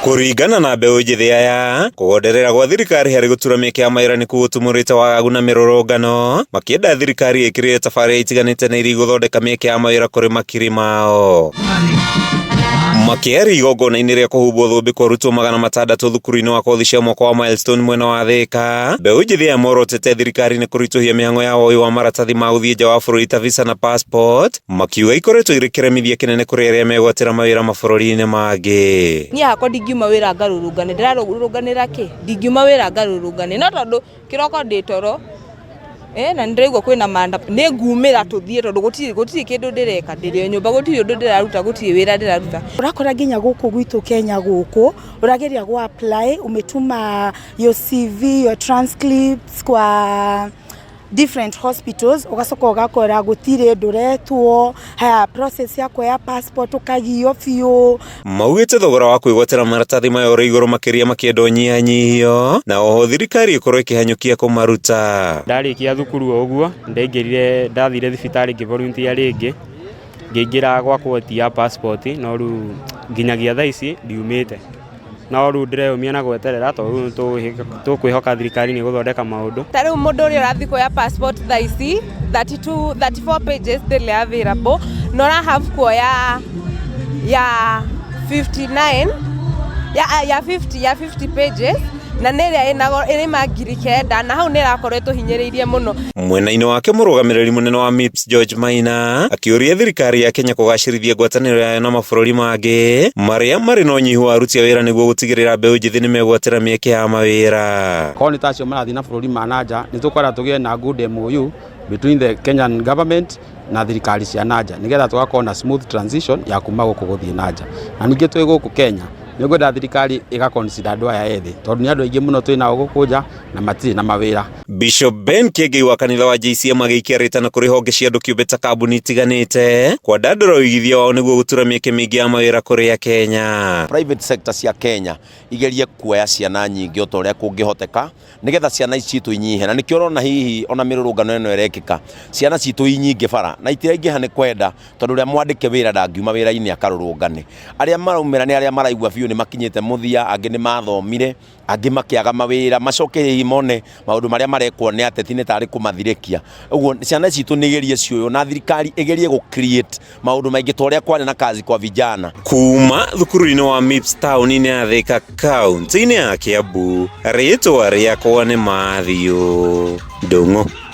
Kũringana na mbeũ njĩthĩ aya, kũgonderera gwa thirikari harĩ gũtura mĩeke ya mawĩra nĩkuo gũtumũrĩte wagagu na mĩrũrũngano, makĩenda thirikari ĩkĩrĩre tabarĩra itiganĩte na iria igũthondeka mĩeke ya mawĩra kũrĩ makiri mao. Makĩaria igongona-inĩ rĩa kũhumbwo thũmbĩ kwa arutwo 600 thukuru-inĩ wa kothi cia mwaka wa Milestone mwena wa Thĩka, mbeũ njĩthĩ aya morotete thirikari nĩ kũritũhia mĩhang'o ya woi wa maratathi ma gũthiĩ nja wa bũrũri ta visa na passport, makiuga ikoretwo irĩ kĩremithia kĩnene kũrĩ arĩa megwatĩra mawĩra mabũrũri-inĩ mangĩ. Niĩ hakwa ndingiuma wĩra ngarũrũngane, ndĩrarũrũnganĩra kĩ? Ndingiuma wĩra ngarũrũngane, no tondũ kĩroko ndĩ toro na nĩ ndĩraigua kwĩna maandamano, nĩ ngumĩra tũthiĩ tondũ gũtirĩ gũtirĩ kĩndũ ndĩreka, ndĩrĩ o nyũmba gũtirĩ ũndũ ndĩraruta, gũtirĩ wĩra ndĩraruta. Ũrakora nginya gũkũ gwitũ Kenya gũkũ, ũrageria gũ apply, umetuma your CV, your transcripts kwa different hospitals, ũgacoka ũgakora gũtirĩ ndũretwo, haya process ya kuoya passport ũkagio biũ. Maugĩte thogora wa kwĩgwatĩra maratathi maya ũrĩ igũrũ makĩria makĩenda ũnyihanyihio na oho thirikari ĩkorwo ĩkĩhanyũkia kũmaruta. Ndarĩkia thukuru o ũguo ndaingĩrire ndathire thibitarĩ ngĩ volunteer rĩngĩ ngĩingĩra gwa quote ya passport no rĩu nginyagia thaa ici ndiumĩte. No rĩu ndĩreyũmia na gweterera tondũ rĩu tũkwĩhoka thirikari nĩ ĩgũthondeka maũndũ. Ta rĩu mũndũ ũrĩa ũrathiĩ kuoya passport thaa ici 32, 34 pages ndĩrĩ available na ũra have kuoya ya 59 ya 50 ya 50 pages na nĩ ĩrĩa ĩna ĩrĩ 9,000 na hau nĩ ĩrakorwo ĩtũhinyĩrĩirie mũno. Mwena-inĩ wake mũrũgamĩrĩri mũnene wa MIPS George Maina akĩũria thirikari ya Kenya kũgacĩrithia ngwatanĩro yayo na mabũrũri mangĩ marĩa marĩ na ũnyihu wa aruti a wĩra nĩguo gũtigĩrĩra mbeũ njĩthĩ nĩ megwatĩra mĩeke ya mawĩra. Korwo nĩ ta acio marathiĩ na bũrũri ma nanja nĩ tũkwenda tũgĩe na good MOU between the Kenyan government na thirikari cia nanja nĩgetha tũgakorwo na smooth transition ya kuma gũkũ gũthiĩ nanja. Na ningĩ twĩ gũkũ Kenya nĩ ngwenda thirikari ĩga consider andũ aya ethĩ tondũ nĩ andũ aingĩ mũno twĩ nao gũkũ nja na matirĩ na mawĩra. Bishop Ben Kĩengei wa kanitha wa JCM agĩikia rĩtana kũrĩ honge cia andũ kĩũmbe ta kambuni itiganĩte kwandandũra ũigithia wao nĩguo gũtura mĩeke mĩingĩ ya mawĩra kũrĩ Akenya. Private sector cia Kenya igerie kuoya ciana nyingĩ o ta ũrĩa kũngĩhoteka nĩgetha ciana ici citũ inyihe na nĩkĩo ũrona hihi ona mĩrũrũngano ĩno ĩrekĩka ciana citũ i nyingĩ bara na itiraingĩha nĩ kwenda tondũ ũrĩa mwandĩke wĩra ndangiuma wĩra-inĩ akarũrũngane. Arĩa maraumĩra nĩ arĩa maraigua biũ nĩ makinyĩte mũthia, angĩ nĩ mathomire, angĩ makĩaga mawĩra, macoke hihi mone maũndũ marĩa marekwo nĩ ateti nĩ tarĩ kũmathirĩkia. Ũguo ciana citũ nĩ igerie ciũywo na thirikari ĩgerie gũ create maũndũ maingĩ ta ũrĩa kwarĩ na kazi kwa vijana. Kuma thukuru-inĩ wa MIPS taũni-inĩ ya Thika kaunti-inĩ ya Kiambu, rĩtwa rĩakwa nĩ Matthew Ndung'u.